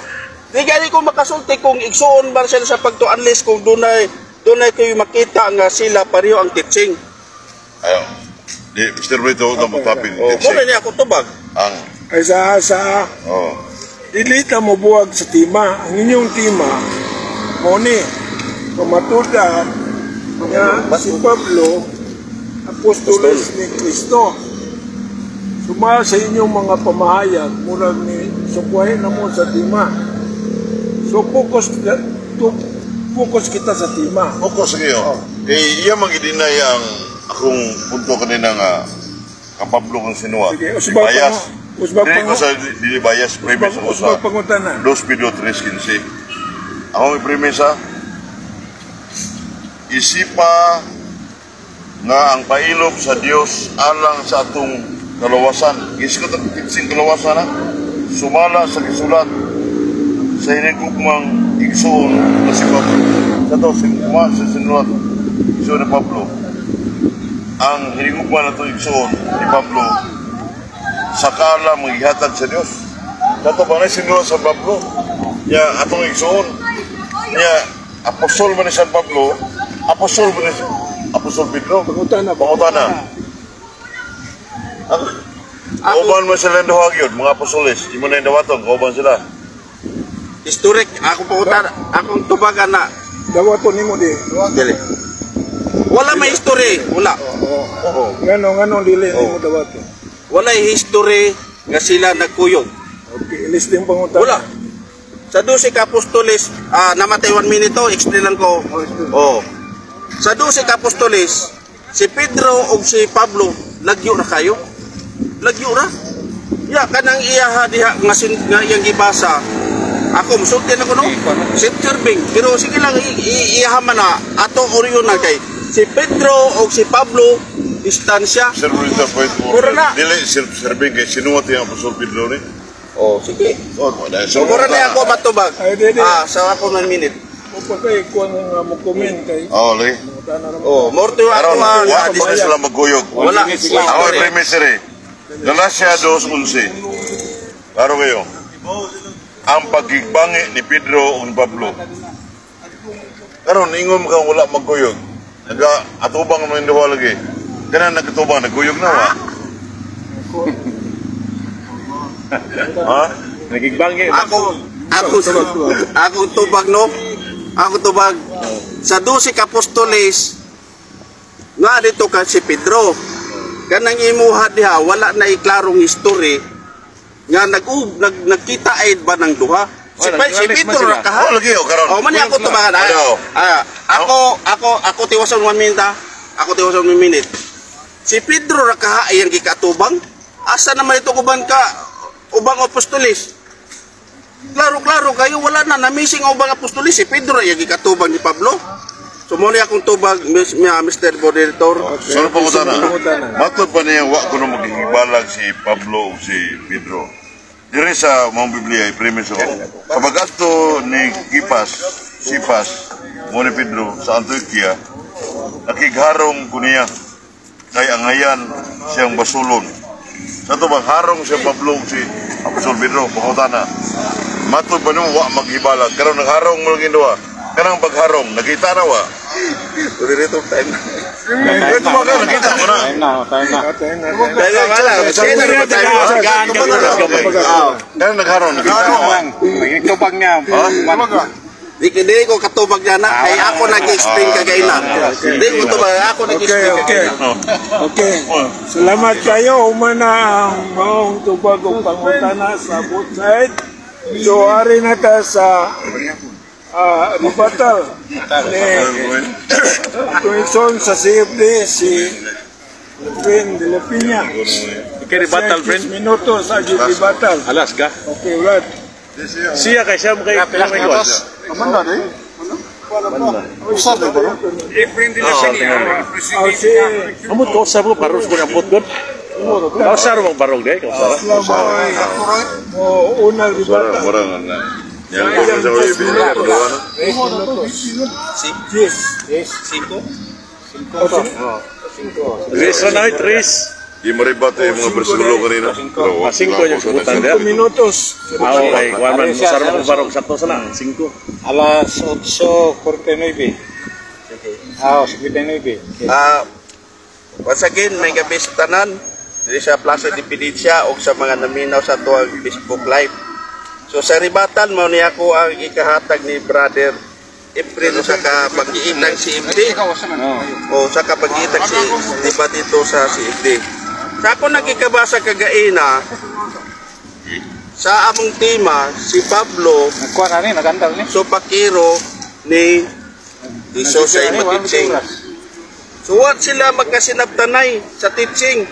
Di gani ko makasulti kung igsuon ba sila sa pagtuo unless kung dunay dunay kayo makita nga sila pareho ang teaching. Ayaw. Di, Mr. Brito, ito mo topic. Oh, muna niya ako tubag. Ang, Ay sa oh. dili ta mo buwag sa tima. Ang inyong tima, mo ni, pamatudan nga si Pablo, apostoles ni Kristo. Suma sa inyong mga pamahayag, murag ni sukwahin na mo sa tima. So focus kita sa tima. Focus kayo. Kay iya mang-i-deny ang akong punto kanina nga kang Pablo kang sinuwat. Sige, usbag Bias. usbag Dili ko sa dili bias premise ako sa Usbag pangutana. 2 Pedro 3:15. Ako may premisa. Isipa nga ang pailob sa Dios alang sa atong kalawasan. Iskot ang kitsing kalawasan ha. Sumala sa gisulat sa hinigugmang igsuon na si Pablo. Sa to, singma sa sinulat igsuon ni Pablo. Ang hinigugma na itong igsuon ni Pablo sa kaalam ang ihatag sa Dios. Sa to ba na sinulat sa Pablo? Ya, atong igsuon. Ya, apostol man ni San Pablo, apostol man ni Apostol Pedro. Pangutana. Pangutana. Kauban man sila duha gyud, mga apostoles. Imo na yung dawaton, kauban sila. Historic, akong pangutana, akong tubagan na Dawaton nimo di. Dili. Wala may history, wala. Oo. Ngano dili nimo dawaton? Wala history nga sila nagkuyog. Okay, list yung pangutana. Wala. Sa 12 ka apostoles, namatay 1 minute to, explain lang ko. Oh. Sa 12 ka apostoles, si Pedro ug si Pablo lagyo ra kayo. Lagyo ra. Ya kanang iyaha diha nga sin, nga iyang gibasa. Ako musulti na ko, no. Self-serving, pero sige lang, iyaha man na ato orion na kay si Pedro ug si Pablo distansya. Sir, Rita, point mo. Mura na. Dili self-serving kay sinuwat yung Apostol Pedro ni. Oh, sige. Oh, wala. So mura na ako matubag. Ay, di, di. Sa ako man minute. Kung pa kay kuan nga mo comment kay Oh, lagi. pangutana ra. Oh, more to ako Aron, ang wa pa na sila magkuyog. Wala. Ako ay premise rin. Galacia 2:11. Klaro kayo. Ang pagigbangi ni Pedro ug ni Pablo. Karon ingon mo kang wala magkuyog. Naga atubang mo yung duha lagi. Kana nagkatubang nagkuyog na wa. Ha? Nagigbangi. Ako tubag, no. Ako tubag sa 12 ka apostoles nga dito ka si Pedro. Kanang imuha diha wala na iklarong history nga nag nag nagkita aid ba ng duha. Si, Wala, si nag-alis man Pedro sila. ra kaha. Oh, lagi o karon. Oh, man ako tubagan. Ano? Ah, ako tiwason 1 minute ah. Ako tiwason 1 minute. Si Pedro ra kaha iyang gikatubang. Asa naman ito uban ka ubang apostolis? Klaro-klaro kayo wala na na-missing ang ubang apostolis. Si Pedro iyang gikatubang ni Pablo. So mo ni akong tubag, Mr. Moderator. So, ano pangutana? Pangutana. Matod pa niya, wa ko na maghihibalag si Pablo o si Pedro. Dire sa mga Biblia, i-premise ako. Sa pag-adto ni Kipas, Sipas, mo ni Pedro, sa Antioquia, nakigharong ko niya kay angayan siyang basulon. Sa ito bang harong siya Pablo o si Apostol Pedro, pangutana. Matod pa niya, wa maghibalag. Karon nagharong mo lang duha. Kanang pagharong, nakita na wa. Moderator, time na. Ito ba ka, nakita mo na. Time na, time na. Atay na. Dahil wala, sige na naman tayo. Sigaan ka oras gamay. Kanang nagharong, nakita na wa. Naging tubag niya. Di ko katubag niya na. Ay ako nag-explain kagay na. Di ko tubag, ako Okay, nag-explain okay. kagay. Okay. Salamat kayo. Humana ang maong tubag ug pangutana sa both side. So, ari na ta sa rebuttal ni Tuingson sa CFD, si Efren de la Peña. Kay rebuttal, friend. Minutos ang rebuttal. Alas ka. Okay, Brad. Siya kay siya mo kay kay may kuwan. Usad ba? Oh, si Amot ko sa mo barog ko ambot god. Kausar mo barog de, kausar. Islam mo unang rebuttal. Murang na. Yang ko sa ibigay ko na. Minutos. Yes. Cinco? Tres na ay tres. Di maribate yung mga bersikulo kanina. Pero Ah, singko yung sebutan dia. Minutos. Ah, okay. Kuwan man usar mo barog sakto sana. Singko. Alas 8:49. Ah, 59. Once again, may gabi sa tanan diri sa Plaza de Independencia o sa mga naminaw sa tuwang Facebook Live. So sa rebuttal mao niya ako ang ikahatag ni Brother Efren sa kapag-iitang CFD. O sa kapag-iitang si diba dito sa CFD. Sa ako nagikabasa kagaina sa among tema si Pablo Nagkuha na ni, nagandal ni. so pakiro ni Jesus sa imong teaching. So what sila magkasinabtanay sa teaching?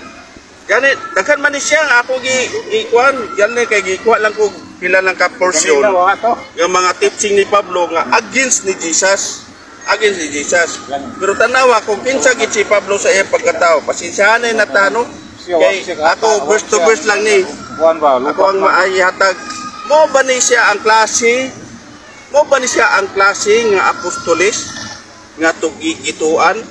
Gani daghan man ni siya nga ako gi gikuan, gani kay gikuha lang ko pila lang ka portion Kanina, wa to. nga mga teaching ni Pablo nga against ni Jesus. Against ni Jesus. Pero tanawa kung kinsa gid si Pablo sa iyang pagkatao, pasensyahan na tano. Kay ako verse to verse lang ni. Kuan ba? Ako ang maihatag. Mo ba ni siya ang klase? Mo ba ni siya ang klase nga apostolis nga tugigituan?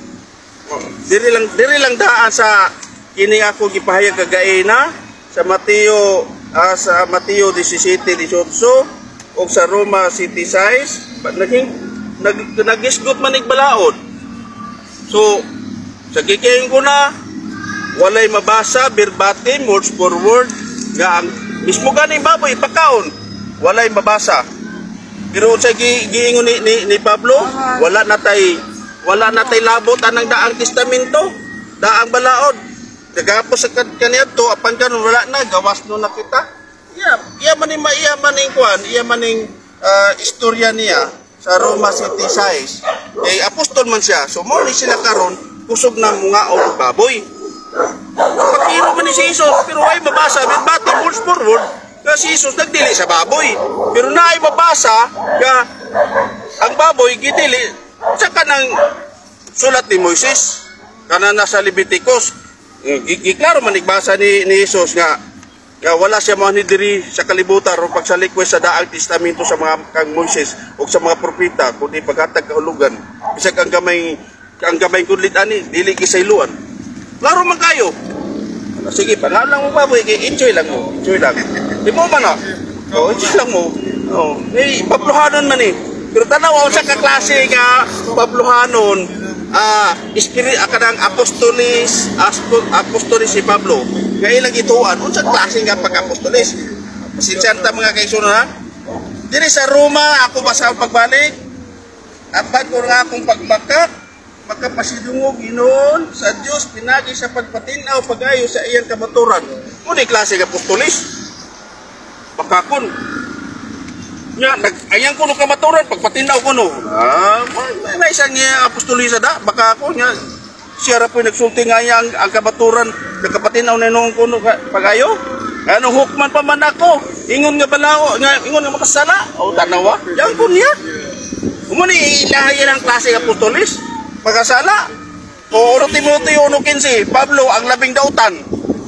Diri lang daan sa kini ako gipahayag kagaina sa Mateo, sa Mateo 17:18 ug sa Roma 7:6 naging nagisgot man ig balaod. So sa gikihin ko na walay mabasa verbatim, words for word, nga ang mismo ganing baboy ipakaon, walay mabasa. Pero sa giingon ni Pablo, wala na tay labot anang Daang Testamento, Daang Balaod. Nagapos sa kaniadto apan karon wala na, gawas no na kita. Iya man ni iya man ning kuan, iya man ning istorya niya sa Roma City size. Eh, apostol man siya. So mo ni sila karon kusog na mga og baboy. Pagkiro man ni si Jesus, pero ay mabasa, bati, words for word, nga si Jesus nagdili sa baboy. Pero naay mabasa nga ang baboy gidili sa kanang sulat ni Moises, kana nasa Leviticus. Giklaro man igbasa ni Jesus nga nga wala siya mga diri sa kalibutan ro pagsalikwes sa Daang Testamento sa mga kang Moises o sa mga propeta, kundi paghatag kahulugan. Bisag ang gamay kudlit ani dili gisayloan. Klaro man kayo. Sige, pangalan lang mo, baboy, kay enjoy lang mo. Enjoy lang. Di mo man ah. Oh, enjoy lang mo. Oh, eh, Pablohanon man eh. Pero tanaw sa kaklase nga Pablohanon, spirit kanang apostolis, apostolis si Pablo. Nga ilang ituan, unsa klase nga pag-apostolis? Pasensya ta, mga kaigsuonan, ha. Diri sa Roma ako basa pagbalik. Apan ko nga akong pagbaka, makapasidungog hinuon sa Dios pinagi sa pagpatin-aw pag-ayo sa iyang kamaturan. Mao ni klase nga apostolis. Bakakon. Nya nag ayang kuno kamaturan pagpatin-aw kuno. Ah, may isang niya apostolis da baka ako nya siya ra po'y nagsulti nga iyang ang kamaturan nagkapatin-aw na noong kuno pag-ayo. Ano hukman pa man ako? Ingon nga balao, nga ingon nga makasala. O tanawa. Yang ko niya. Mao ni ilahay ang klase ng apostolis. Pagkasala. O 1 Timoteo 1:15, Pablo ang labing dautan.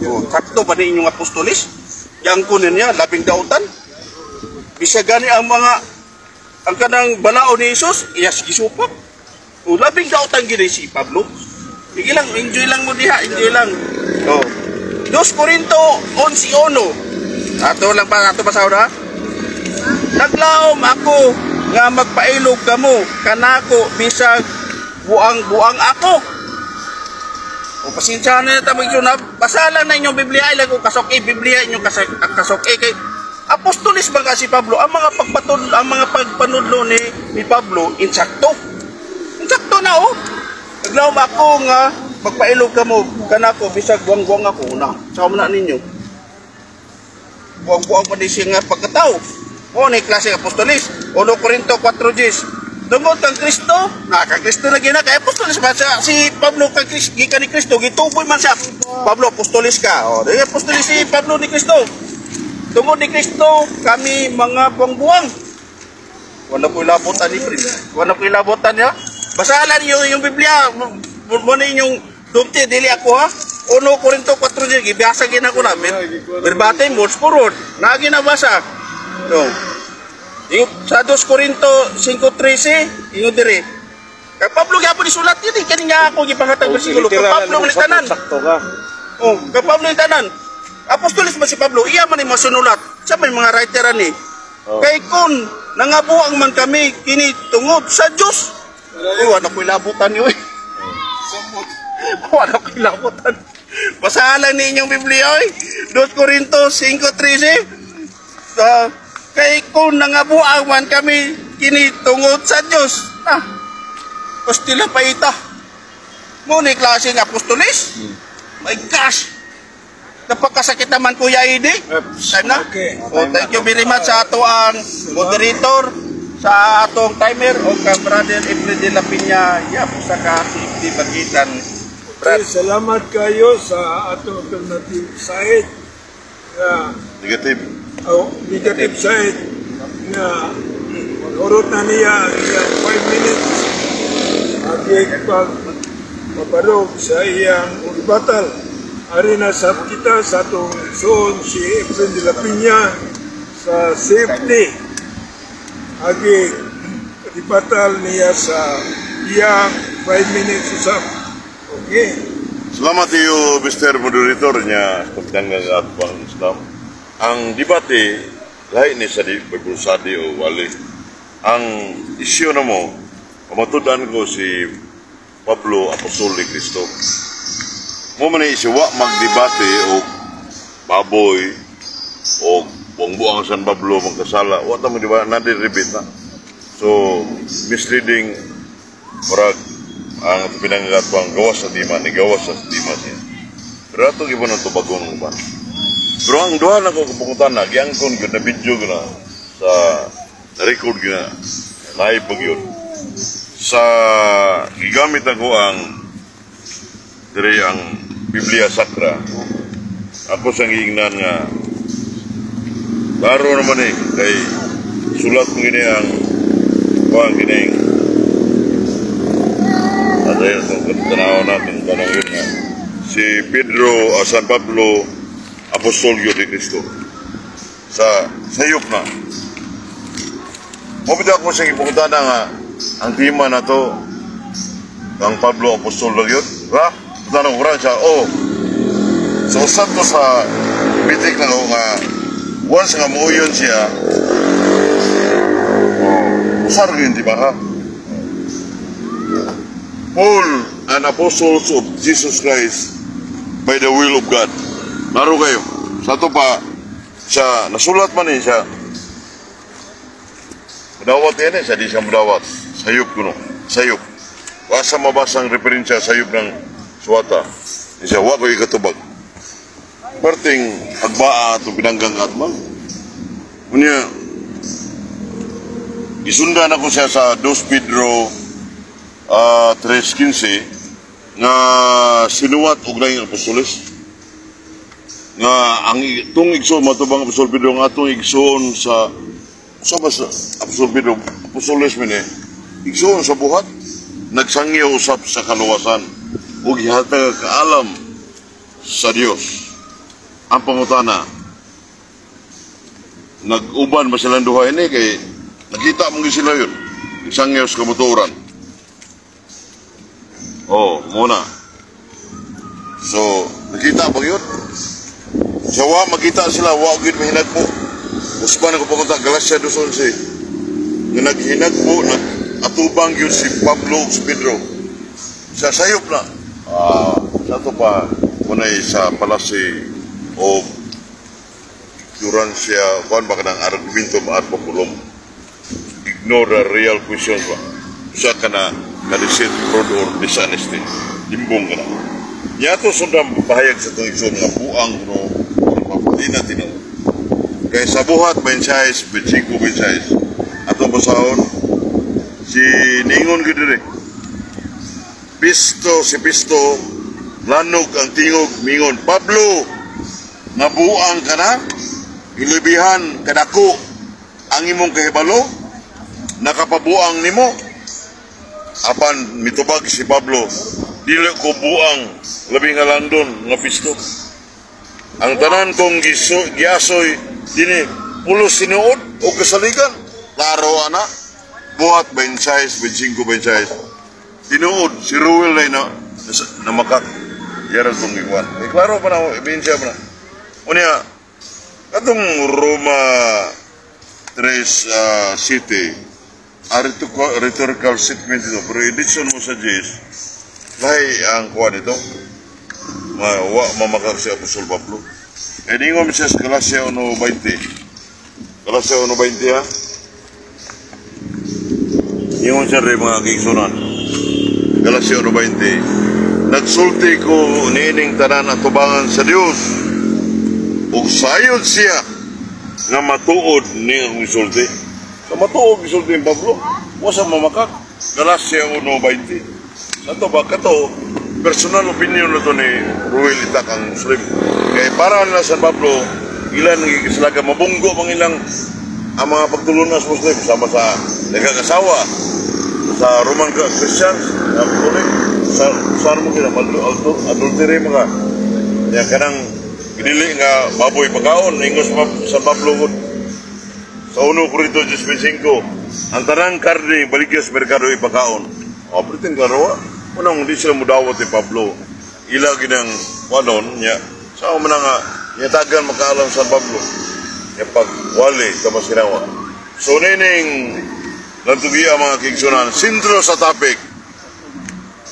O, sakto ba ni inyong apostolis? Yang kunin niya, labing dautan. Bisag gani ang mga ang kanang balao ni Jesus, iyas gisupak. O, labing dautan gini si Pablo. Sige lang, enjoy lang mo diha, enjoy lang. O. 2 Corinto 11:1. Ato lang pa, ato basahon ha. Naglaom ako nga magpailog kamo kanako bisag buang-buang ako. O, pasensya na ta mag na basa lang na inyong Biblia ay lang ko kasok eh, Biblia inyong kasok, kasok eh, kay apostolis ba ka si Pablo? Ang mga pagpatud ang mga pagpanudlo ni Pablo insakto. Insakto na oh. Naglaom ako nga magpailog kamo kanako bisag buang-buang ako na. Sa na ninyo. Buang-buang pa di siya nga pagkatao. O ni klase apostolis. 1 Corinto 4:10. Tungod kang Kristo, na kang Kristo na gina kay apostolis ba siya si Pablo kang Kristo, gikan ni Kristo, gituboy man siya. Pablo, apostolis ka. O, di apostolis si Pablo ni Kristo. Tungod ni Kristo, kami mga buang-buang. Wala ko ilabotan ni Prin. Wala ko ilabotan niya. Basahan niyo yung Biblia. Mo na inyong dumti, dili ako ha. 1 Corinto 4, gibasa gina ko na. Verbatim, words for word. Nagi nabasa. No. Yung sa 2 Corinto 5:13, ingon diri. Kay Pablo gyapon isulat yun eh. Kani nga ako gipangatag bersikulo. Kay Pablo man tanan. Sakto ka. Oh, kay Pablo ni tanan. Apostolis man si Pablo, iya man ni sinulat. Sa may mga writer ani. Oh. Kay kun nangabuang man kami kini tungod sa Dios. Uy, wala ko ilabutan yun. Wala ko ilabutan. Basahan lang ninyong Biblia oy. 2 Corinto 5:13. Kay kung nangabuang man kami kini tungod sa Dios. Ah. Pastila pa ita. Mo ni klase ng apostolis. My gosh. Napakasakit naman, Kuya Idi. Time na? Okay. Oh, thank you very much sa ato ang moderator, sa atong timer o ka Brother Efren de la Peña Yap sa ka si Di Bagitan. Brad. Okay, salamat kayo sa atong alternative side nga Negative. Oh, negative side nga urot na niya ang iyang 5 minutes agi pag pabarog sa iyang rebuttal. Ari na sab kita sa atong igsoon si Efren de la Peña sa safety agi rebuttal niya sa iyang 5 minutes usab. Okay. Salamat iyo, Mr. Moderator niya pagdanggang at pang Islam. Ang debate, lahi ni sa di Bible study o wali. Ang isyu na mo, pamatudan ko si Pablo Apostol ni Cristo. Mo man ni siya wa magdebate o baboy o buang-buang San Pablo magkasala. Wa ta mo debate na rebate na. So, misleading, murag ang pinanggat ang gawas sa tema, ni gawas sa tema siya. Pero ato gibo ng tubagon ng uban. Pero ang duha na ko kapangutana, giangkon gyud na video gyud na sa na record gyud na live pa gyud. Sa gigamit ako ang diri ang Biblia Sacra. Ako sang giingnan nga klaro naman eh kay sulat mo gini ang kuan kining at ayun itong tanaw natin tanong yun nga si Pedro, San Pablo apostol yun ni Cristo sa sayop na mo bitaw ako sa ipungutana nga ang tema na to ang Pablo apostol lang yun ra tanong ko siya, oh, so usab to sa bitik na ko nga once nga muuyon siya, oh, usar yun, di ba ha? Paul, an apostles of Jesus Christ by the will of God. Laro kayo. Sa to pa, siya, nasulat man eh siya. Mudawat yan eh, siya di siya mudawat. Sayop kuno, sayop. Wasa mabasa ang referensya sayop ng suwata. Di siya, wa ko ikatubag. Perting agbaa itong pinanggang atman. Unya, gisundan ako siya sa 2 Pedro 3.15 nga sinuwat og laing apostoles nga ang itong igsoon matubang Apostol Pedro nga atong igsoon sa ba sa Apostol Pedro apostoles man eh igsoon sa buhat nagsangyaw usab sa kaluwasan ug gihatag kaalam sa Dios. Ang pangutana, nag-uban ba silang duha ini kay nakita mo gyud sila yun nagsangyaw sa kamatuoran? Oh, muna. So, nakita ba yun? Sa wa makita sila, wa gyud mahinagpo. Usban ako pamunta Galatia 2:11. Nga naghinagpo, nag-atubang yun si Pablo ug si Pedro. Sa sayop na. Ah, sa to pa, kunay sa palasi o ignorancia, kuan ba ka ng argumentum ad populum. Ignore the real questions ba. Usa ka na ka-deceit, fraud or dishonesty. Limbong ka na. Niya to sundang pahayag sa itong igsoon nga buang kuno di na tinuod. Kay sa buhat 26, 25, 26. Ato basahon si ningon gyud diri. Pisto si Pisto lanog ang tingog mingon, "Pablo, nabuang ka na, ilibihan kadako ang imong kahibalo, nakapabuang nimo." Apan mitubag si Pablo, "Dili ko buang, labi nga langdon nga Pisto. Ang tanan kong giasoy dini pulos sinuod o kasaligan." Klaro ana. Buhat 26, 25, 26. Tinuod si Ruel ay na na makak. Yara tong ikuan. Eh, klaro pa na, ebidensya pa na. Unya, katong Roma 3 City, rhetorical statement ito, pero edition mo sa Jis, lahi ang kuha nito. Ma, wa mamakak si Apostol Pablo. E ningon siya sa Galatia 1:20. Galatia 1:20 ha. Ingon siya rin mga kigsunan. Galatia 1:20. "Nagsulti ko niining tanan atubangan sa Dios. Ug sayod siya nga matuod ni ang gisulti." So matuod gisulti ni Pablo. Wa sa mamakak. Galatia 1:20. Ato ba kato personal opinion na to ni Ruel Itak ang Muslim. Kay para nila San Pablo, ilan ngigislaga mabunggo mang ilang ang mga pagtulunan sa Muslim sama sa nagkakasawa sa Roman Christians, sa Catholic, sa saan mo kina adultery mga ya kanang ginili nga baboy pagkaon ingos San Pablo gud. Sa 1 Corinto 10:25, ang tanang karne baligya sa merkado ipakaon. O, pero klaro wa. Unang hindi sila mudawat ni Pablo. Ila ginang wanon niya. Sa man nga niyatagan makaalam San Pablo. Ya pagwali sa masinawa. So nining lantugia mga kigsunan, sentro sa topic,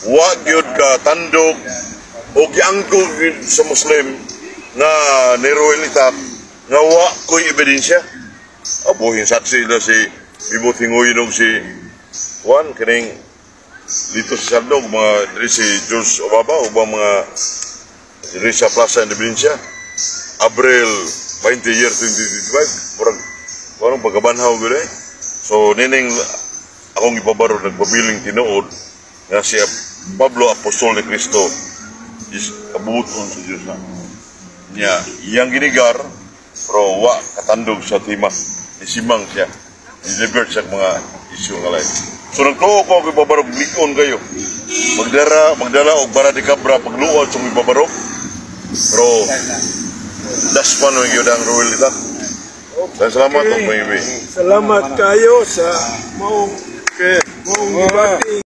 wa gyud ka tandog o giangkog gyud sa Muslim nga ni Ruel Itak nga wa ko'y ebidensya. Abuhin saksi na si Ibot hinguyinog si Juan kining dito sa Saldog, mga diri si George Obaba ubang mga diri sa Plaza Independencia, Abril 20, year 2025, murag parang pagkabanhaw gyud eh. So nining akong ipabaro nagpabiling tinuod nga si Pablo, apostol ni Kristo, is kabuoton sa Dios na niya iyang ginigar, pero wa katandog sa tema, nisimang siya, ni-divert siya mga isyu nga lain. So nagtuo ko og ipabarog, lig-on kayo magdara, magdala og bara de cabra pagluod sa ipabarog, pero daspan mo gyud ang Ruel ita. Salamat og pag Salamat kayo sa maong maong gibati.